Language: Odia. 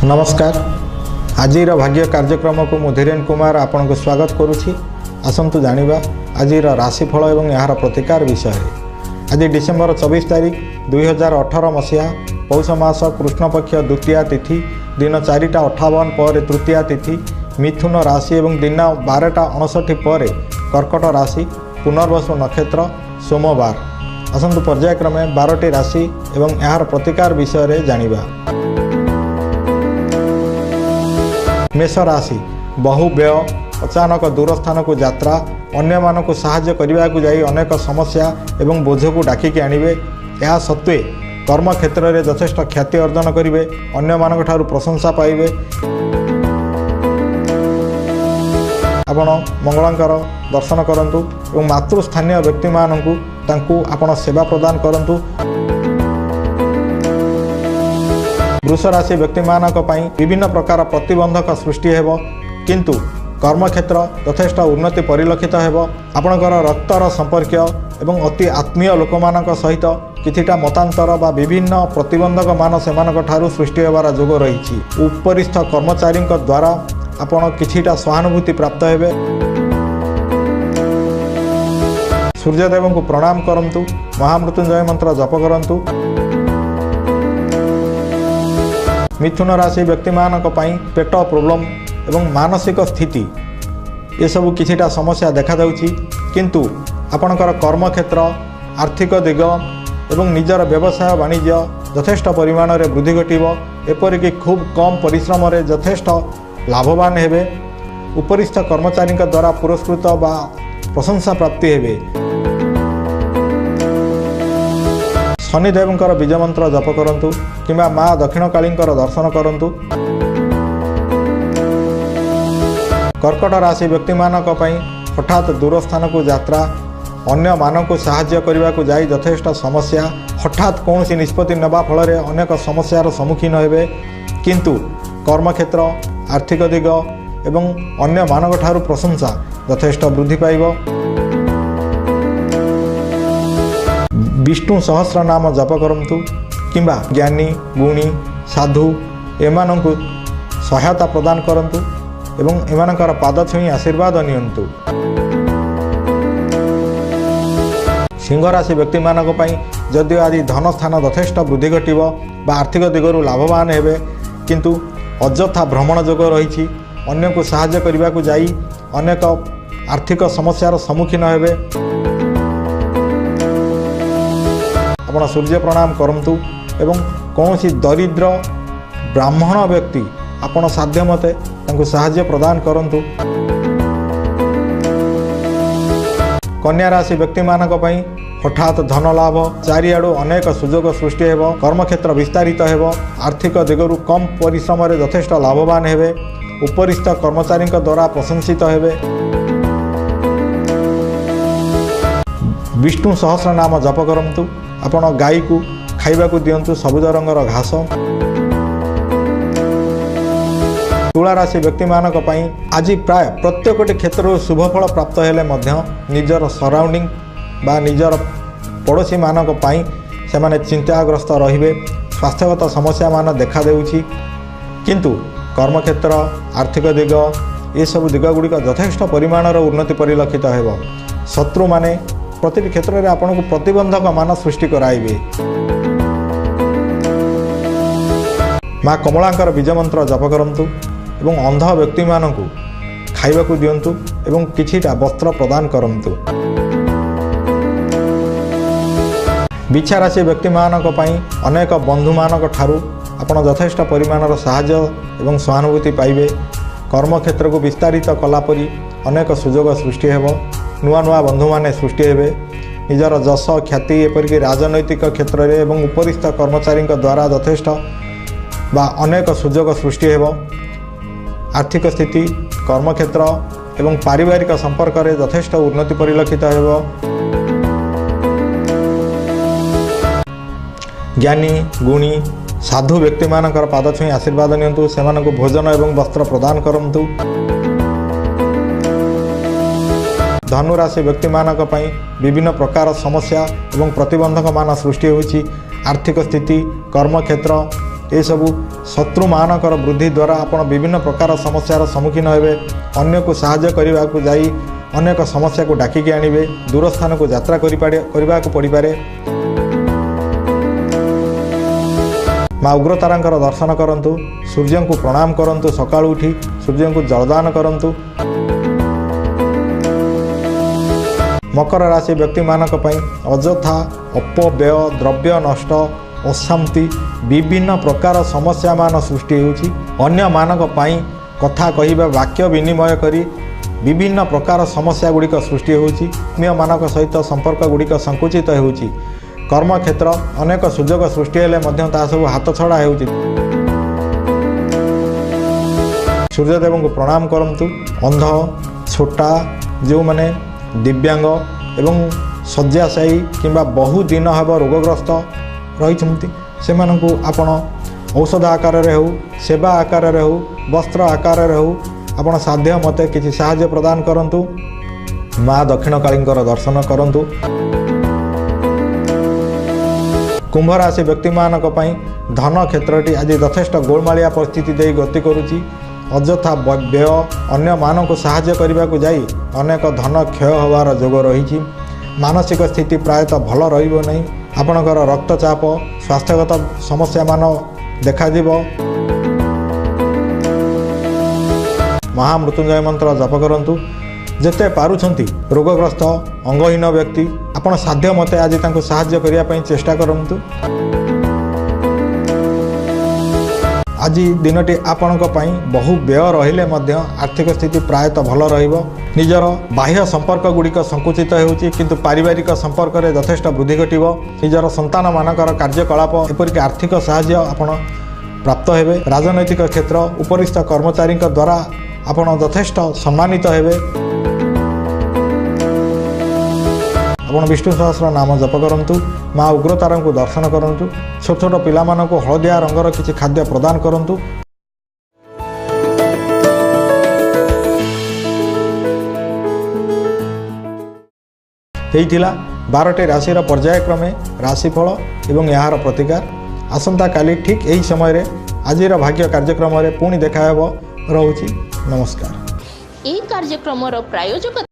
ନମସ୍କାର, ଆଜିର ଭାଗ୍ୟ କାର୍ଯ୍ୟକ୍ରମକୁ ମୁଁ ଧୀରେନ କୁମାର ଆପଣଙ୍କୁ ସ୍ୱାଗତ କରୁଛି। ଆସନ୍ତୁ ଜାଣିବା ଆଜିର ରାଶିଫଳ ଏବଂ ଏହାର ପ୍ରତିକାର ବିଷୟରେ। ଆଜି ଡିସେମ୍ବର 24 ତାରିଖ 2018 ମସିହା, ପୌଷ ମାସ କୃଷ୍ଣପକ୍ଷ ଦ୍ୱିତୀୟା ତିଥି, ଦିନ 4ଟା 58 ପରେ ତୃତୀୟା ତିଥି, ମିଥୁନ ରାଶି ଏବଂ ଦିନ 12ଟା 59 ପରେ କର୍କଟ ରାଶି, ପୁନର୍ବସୁ ନକ୍ଷତ୍ର, ସୋମବାର। ଆସନ୍ତୁ ପର୍ଯ୍ୟାୟକ୍ରମେ 12ଟି ରାଶି ଏବଂ ଏହାର ପ୍ରତିକାର ବିଷୟରେ ଜାଣିବା। ମେଷ ରାଶି, ବହୁ ବ୍ୟୟ, ଅଚାନକ ଦୂର ସ୍ଥାନକୁ ଯାତ୍ରା, ଅନ୍ୟମାନଙ୍କୁ ସାହାଯ୍ୟ କରିବାକୁ ଯାଇ ଅନେକ ସମସ୍ୟା ଏବଂ ବୋଝକୁ ଡାକିକି ଆଣିବେ। ଏହା ସତ୍ତ୍ୱେ କର୍ମକ୍ଷେତ୍ରରେ ଯଥେଷ୍ଟ ଖ୍ୟାତି ଅର୍ଜନ କରିବେ, ଅନ୍ୟମାନଙ୍କ ଠାରୁ ପ୍ରଶଂସା ପାଇବେ। ଆପଣ ମଙ୍ଗଳାଙ୍କର ଦର୍ଶନ କରନ୍ତୁ ଏବଂ ମାତୃସ୍ଥାନୀୟ ବ୍ୟକ୍ତିମାନଙ୍କୁ ତାଙ୍କୁ ଆପଣ ସେବା ପ୍ରଦାନ କରନ୍ତୁ। ବୃଷ ରାଶି ବ୍ୟକ୍ତିମାନଙ୍କ ପାଇଁ ବିଭିନ୍ନ ପ୍ରକାର ପ୍ରତିବନ୍ଧକ ସୃଷ୍ଟି ହେବ, କିନ୍ତୁ କର୍ମକ୍ଷେତ୍ର ଯଥେଷ୍ଟ ଉନ୍ନତି ପରିଲକ୍ଷିତ ହେବ। ଆପଣଙ୍କର ରକ୍ତର ସମ୍ପର୍କୀୟ ଏବଂ ଅତି ଆତ୍ମୀୟ ଲୋକମାନଙ୍କ ସହିତ କିଛିଟା ମତାନ୍ତର ବା ବିଭିନ୍ନ ପ୍ରତିବନ୍ଧକମାନ ସେମାନଙ୍କ ଠାରୁ ସୃଷ୍ଟି ହେବାର ଯୋଗ ରହିଛି। ଉପରିସ୍ଥ କର୍ମଚାରୀଙ୍କ ଦ୍ୱାରା ଆପଣ କିଛିଟା ସହାନୁଭୂତି ପ୍ରାପ୍ତ ହେବେ। ସୂର୍ଯ୍ୟଦେବଙ୍କୁ ପ୍ରଣାମ କରନ୍ତୁ, ମହାମୃତ୍ୟୁଞ୍ଜୟ ମନ୍ତ୍ର ଜପ କରନ୍ତୁ। ମିଥୁନ ରାଶି ବ୍ୟକ୍ତିମାନଙ୍କ ପାଇଁ ପେଟ ପ୍ରୋବ୍ଲେମ୍ ଏବଂ ମାନସିକ ସ୍ଥିତି ଏସବୁ କିଛିଟା ସମସ୍ୟା ଦେଖାଦେଉଛି, କିନ୍ତୁ ଆପଣଙ୍କର କର୍ମକ୍ଷେତ୍ର, ଆର୍ଥିକ ଦିଗ ଏବଂ ନିଜର ବ୍ୟବସାୟ ବାଣିଜ୍ୟ ଯଥେଷ୍ଟ ପରିମାଣରେ ବୃଦ୍ଧି ଘଟିବ। ଏପରିକି ଖୁବ୍ କମ୍ ପରିଶ୍ରମରେ ଯଥେଷ୍ଟ ଲାଭବାନ ହେବେ। ଉପରିସ୍ଥ କର୍ମଚାରୀଙ୍କ ଦ୍ୱାରା ପୁରସ୍କୃତ ବା ପ୍ରଶଂସା ପ୍ରାପ୍ତି ହେବେ। ଶନିଦେବଙ୍କର ବୀଜ ମନ୍ତ୍ର ଜପ କରନ୍ତୁ କିମ୍ବା ମା ଦକ୍ଷିଣକାଳୀଙ୍କର ଦର୍ଶନ କରନ୍ତୁ। କର୍କଟ ରାଶି ବ୍ୟକ୍ତିମାନଙ୍କ ପାଇଁ ହଠାତ୍ ଦୂର ସ୍ଥାନକୁ ଯାତ୍ରା, ଅନ୍ୟମାନଙ୍କୁ ସାହାଯ୍ୟ କରିବାକୁ ଯାଇ ଯଥେଷ୍ଟ ସମସ୍ୟା, ହଠାତ୍ କୌଣସି ନିଷ୍ପତ୍ତି ନେବା ଫଳରେ ଅନେକ ସମସ୍ୟାର ସମ୍ମୁଖୀନ ହେବେ, କିନ୍ତୁ କର୍ମକ୍ଷେତ୍ର, ଆର୍ଥିକ ଦିଗ ଏବଂ ଅନ୍ୟମାନଙ୍କ ଠାରୁ ପ୍ରଶଂସା ଯଥେଷ୍ଟ ବୃଦ୍ଧି ପାଇବ। ବିଷ୍ଣୁ ସହସ୍ର ନାମ ଜପ କରନ୍ତୁ କିମ୍ବା ଜ୍ଞାନୀ, ଗୁଣୀ, ସାଧୁ ଏମାନଙ୍କୁ ସହାୟତା ପ୍ରଦାନ କରନ୍ତୁ ଏବଂ ଏମାନଙ୍କର ପାଦ ଛୁଇଁ ଆଶୀର୍ବାଦ ନିଅନ୍ତୁ। ସିଂହ ରାଶି ବ୍ୟକ୍ତିମାନଙ୍କ ପାଇଁ ଯଦିଓ ଆଜି ଧନ ସ୍ଥାନ ଯଥେଷ୍ଟ ବୃଦ୍ଧି ଘଟିବ ବା ଆର୍ଥିକ ଦିଗରୁ ଲାଭବାନ ହେବେ, କିନ୍ତୁ ଅଯଥା ଭ୍ରମଣ ଯୋଗ ରହିଛି। ଅନ୍ୟକୁ ସାହାଯ୍ୟ କରିବାକୁ ଯାଇ ଅନେକ ଆର୍ଥିକ ସମସ୍ୟାର ସମ୍ମୁଖୀନ ହେବେ। ଆପଣ ସୂର୍ଯ୍ୟ ପ୍ରଣାମ କରନ୍ତୁ ଏବଂ କୌଣସି ଦରିଦ୍ର ବ୍ରାହ୍ମଣ ବ୍ୟକ୍ତି ଆପଣ ସାଧ୍ୟ ମତେ ତାଙ୍କୁ ସାହାଯ୍ୟ ପ୍ରଦାନ କରନ୍ତୁ। କନ୍ୟା ରାଶି ବ୍ୟକ୍ତିମାନଙ୍କ ପାଇଁ ହଠାତ୍ ଧନ ଲାଭ, ଚାରିଆଡ଼ୁ ଅନେକ ସୁଯୋଗ ସୃଷ୍ଟି ହେବ, କର୍ମକ୍ଷେତ୍ର ବିସ୍ତାରିତ ହେବ, ଆର୍ଥିକ ଦିଗରୁ କମ୍ ପରିଶ୍ରମରେ ଯଥେଷ୍ଟ ଲାଭବାନ ହେବେ, ଉପରିସ୍ଥ କର୍ମଚାରୀଙ୍କ ଦ୍ୱାରା ପ୍ରଶଂସିତ ହେବେ। ବିଷ୍ଣୁ ସହସ୍ର ନାମ ଜପ କରନ୍ତୁ। ଆପଣ ଗାଈକୁ ଖାଇବାକୁ ଦିଅନ୍ତୁ ସବୁଜ ରଙ୍ଗର ଘାସ। ତୁଳା ରାଶି ବ୍ୟକ୍ତିମାନଙ୍କ ପାଇଁ ଆଜି ପ୍ରାୟ ପ୍ରତ୍ୟେକଟି କ୍ଷେତ୍ରରୁ ଶୁଭଫଳ ପ୍ରାପ୍ତ ହେଲେ ମଧ୍ୟ ନିଜର ସରାଉଣ୍ଡିଂ ବା ନିଜର ପଡ଼ୋଶୀମାନଙ୍କ ପାଇଁ ସେମାନେ ଚିନ୍ତାଗ୍ରସ୍ତ ରହିବେ। ସ୍ୱାସ୍ଥ୍ୟଗତ ସମସ୍ୟାମାନ ଦେଖାଦେଉଛି, କିନ୍ତୁ କର୍ମକ୍ଷେତ୍ର, ଆର୍ଥିକ ଦିଗ ଏସବୁ ଦିଗ ଗୁଡ଼ିକ ଯଥେଷ୍ଟ ପରିମାଣର ଉନ୍ନତି ପରିଲକ୍ଷିତ ହେବ। ଶତ୍ରୁମାନେ ପ୍ରତିଟି କ୍ଷେତ୍ରରେ ଆପଣଙ୍କୁ ପ୍ରତିବନ୍ଧକମାନ ସୃଷ୍ଟି କରାଇବେ। ମା କମଳାଙ୍କର ବୀଜ ମନ୍ତ୍ର ଜପ କରନ୍ତୁ ଏବଂ ଅନ୍ଧ ବ୍ୟକ୍ତିମାନଙ୍କୁ ଖାଇବାକୁ ଦିଅନ୍ତୁ ଏବଂ କିଛିଟା ବସ୍ତ୍ର ପ୍ରଦାନ କରନ୍ତୁ। ବିଛା ରାଶି ବ୍ୟକ୍ତିମାନଙ୍କ ପାଇଁ ଅନେକ ବନ୍ଧୁମାନଙ୍କ ଠାରୁ ଆପଣ ଯଥେଷ୍ଟ ପରିମାଣର ସାହାଯ୍ୟ ଏବଂ ସହାନୁଭୂତି ପାଇବେ। କର୍ମକ୍ଷେତ୍ରକୁ ବିସ୍ତାରିତ କଲା ପରି ଅନେକ ସୁଯୋଗ ସୃଷ୍ଟି ହେବ। ନୂଆ ନୂଆ ବନ୍ଧୁମାନେ ସୃଷ୍ଟି ହେବେ। ନିଜର ଯଶ ଖ୍ୟାତି ଏପରିକି ରାଜନୈତିକ କ୍ଷେତ୍ରରେ ଏବଂ ଉପରିସ୍ଥ କର୍ମଚାରୀଙ୍କ ଦ୍ୱାରା ଯଥେଷ୍ଟ ବା ଅନେକ ସୁଯୋଗ ସୃଷ୍ଟି ହେବ। ଆର୍ଥିକ ସ୍ଥିତି, କର୍ମକ୍ଷେତ୍ର ଏବଂ ପାରିବାରିକ ସମ୍ପର୍କରେ ଯଥେଷ୍ଟ ଉନ୍ନତି ପରିଲକ୍ଷିତ ହେବ। ଜ୍ଞାନୀ, ଗୁଣୀ, ସାଧୁ ବ୍ୟକ୍ତିମାନଙ୍କର ପାଦ ଛୁଇଁ ଆଶୀର୍ବାଦ ନିଅନ୍ତୁ। ସେମାନଙ୍କୁ ଭୋଜନ ଏବଂ ବସ୍ତ୍ର ପ୍ରଦାନ କରନ୍ତୁ। ଧନୁରାଶି ବ୍ୟକ୍ତିମାନଙ୍କ ପାଇଁ ବିଭିନ୍ନ ପ୍ରକାର ସମସ୍ୟା ଏବଂ ପ୍ରତିବନ୍ଧକମାନ ସୃଷ୍ଟି ହେଉଛି। ଆର୍ଥିକ ସ୍ଥିତି, କର୍ମକ୍ଷେତ୍ର ଏସବୁ ଶତ୍ରୁମାନଙ୍କର ବୃଦ୍ଧି ଦ୍ୱାରା ଆପଣ ବିଭିନ୍ନ ପ୍ରକାର ସମସ୍ୟାର ସମ୍ମୁଖୀନ ହେବେ। ଅନ୍ୟକୁ ସାହାଯ୍ୟ କରିବାକୁ ଯାଇ ଅନେକ ସମସ୍ୟାକୁ ଡାକିକି ଆଣିବେ। ଦୂର ସ୍ଥାନକୁ ଯାତ୍ରା କରିବାକୁ ପଡ଼ିପାରେ। ମା ଉଗ୍ରତାରାଙ୍କର ଦର୍ଶନ କରନ୍ତୁ। ସୂର୍ଯ୍ୟଙ୍କୁ ପ୍ରଣାମ କରନ୍ତୁ। ସକାଳୁ ଉଠି ସୂର୍ଯ୍ୟଙ୍କୁ ଜଳଦାନ କରନ୍ତୁ। ମକର ରାଶି ବ୍ୟକ୍ତିମାନଙ୍କ ପାଇଁ ଅଯଥା ଅପବ୍ୟୟ, ଦ୍ରବ୍ୟ ନଷ୍ଟ, ଅଶାନ୍ତି, ବିଭିନ୍ନ ପ୍ରକାର ସମସ୍ୟାମାନ ସୃଷ୍ଟି ହେଉଛି। ଅନ୍ୟମାନଙ୍କ ପାଇଁ କଥା କହିବା, ବାକ୍ୟ ବିନିମୟ କରି ବିଭିନ୍ନ ପ୍ରକାର ସମସ୍ୟା ଗୁଡ଼ିକ ସୃଷ୍ଟି ହେଉଛି। ଆତ୍ମୀୟମାନଙ୍କ ସହିତ ସମ୍ପର୍କ ଗୁଡ଼ିକ ସଙ୍କୁଚିତ ହେଉଛି। କର୍ମକ୍ଷେତ୍ର ଅନେକ ସୁଯୋଗ ସୃଷ୍ଟି ହେଲେ ମଧ୍ୟ ତାହା ସବୁ ହାତଛଡ଼ା ହେଉଛି। ସୂର୍ଯ୍ୟଦେବଙ୍କୁ ପ୍ରଣାମ କରନ୍ତୁ। ଅନ୍ଧ, ଛୋଟା, ଯେଉଁମାନେ ଦିବ୍ୟାଙ୍ଗ ଏବଂ ଶଯ୍ୟାଶାୟୀ କିମ୍ବା ବହୁ ଦିନ ହେବ ରୋଗଗ୍ରସ୍ତ ରହିଛନ୍ତି, ସେମାନଙ୍କୁ ଆପଣ ଔଷଧ ଆକାରରେ ହେଉ, ସେବା ଆକାରରେ ହେଉ, ବସ୍ତ୍ର ଆକାରରେ ହେଉ, ଆପଣ ସାଧ୍ୟ ମତେ କିଛି ସାହାଯ୍ୟ ପ୍ରଦାନ କରନ୍ତୁ। ମା ଦକ୍ଷିଣକାଳୀଙ୍କର ଦର୍ଶନ କରନ୍ତୁ। କୁମ୍ଭ ରାଶି ବ୍ୟକ୍ତିମାନଙ୍କ ପାଇଁ ଧନ କ୍ଷେତ୍ରଟି ଆଜି ଯଥେଷ୍ଟ ଗୋଳମାଳିଆ ପରିସ୍ଥିତି ଦେଇ ଗତି କରୁଛି। ଅଯଥା ବ୍ୟୟ, ଅନ୍ୟମାନଙ୍କୁ ସାହାଯ୍ୟ କରିବାକୁ ଯାଇ ଅନେକ ଧନ କ୍ଷୟ ହେବାର ଯୋଗ ରହିଛି। ମାନସିକ ସ୍ଥିତି ପ୍ରାୟତଃ ଭଲ ରହିବ ନାହିଁ। ଆପଣଙ୍କର ରକ୍ତଚାପ, ସ୍ୱାସ୍ଥ୍ୟଗତ ସମସ୍ୟାମାନ ଦେଖାଯିବ। ମହାମୃତ୍ୟୁଞ୍ଜୟ ମନ୍ତ୍ର ଜପ କରନ୍ତୁ। ଯେତେ ପାରୁଛନ୍ତି ରୋଗଗ୍ରସ୍ତ, ଅଙ୍ଗହୀନ ବ୍ୟକ୍ତି, ଆପଣ ସାଧ୍ୟ ମତେ ଆଜି ତାଙ୍କୁ ସାହାଯ୍ୟ କରିବା ପାଇଁ ଚେଷ୍ଟା କରନ୍ତୁ। ଆଜି ଦିନଟି ଆପଣଙ୍କ ପାଇଁ ବହୁ ବ୍ୟୟ ରହିଲେ ମଧ୍ୟ ଆର୍ଥିକ ସ୍ଥିତି ପ୍ରାୟତଃ ଭଲ ରହିବ। ନିଜର ବାହ୍ୟ ସମ୍ପର୍କ ଗୁଡ଼ିକ ସଙ୍କୁଚିତ ହେଉଛି, କିନ୍ତୁ ପାରିବାରିକ ସମ୍ପର୍କରେ ଯଥେଷ୍ଟ ବୃଦ୍ଧି ଘଟିବ। ନିଜର ସନ୍ତାନମାନଙ୍କର କାର୍ଯ୍ୟକଳାପ, ଏପରିକି ଆର୍ଥିକ ସାହାଯ୍ୟ ଆପଣ ପ୍ରାପ୍ତ ହେବେ। ରାଜନୈତିକ କ୍ଷେତ୍ର ଉପରିସ୍ଥ କର୍ମଚାରୀଙ୍କ ଦ୍ୱାରା ଆପଣ ଯଥେଷ୍ଟ ସମ୍ମାନିତ ହେବେ। ଆପଣ ବିଷ୍ଣୁ ସହସ୍ର ନାମ ଜପ କରନ୍ତୁ। ମା ଉଗ୍ରତାରାଙ୍କୁ ଦର୍ଶନ କରନ୍ତୁ। ଛୋଟ ଛୋଟ ପିଲାମାନଙ୍କୁ ହଳଦିଆ ରଙ୍ଗର କିଛି ଖାଦ୍ୟ ପ୍ରଦାନ କରନ୍ତୁ। ହେଇଥିଲା 12ଟି ରାଶିର ପର୍ଯ୍ୟାୟକ୍ରମେ ରାଶିଫଳ ଏବଂ ଏହାର ପ୍ରତିକାର। ଆସନ୍ତାକାଲି ଠିକ୍ ଏହି ସମୟରେ ଆଜିର ଭାଗ୍ୟ କାର୍ଯ୍ୟକ୍ରମରେ ପୁଣି ଦେଖାହେବ। ରହୁଛି, ନମସ୍କାର। ଏହି କାର୍ଯ୍ୟକ୍ରମର ପ୍ରାୟୋଜକ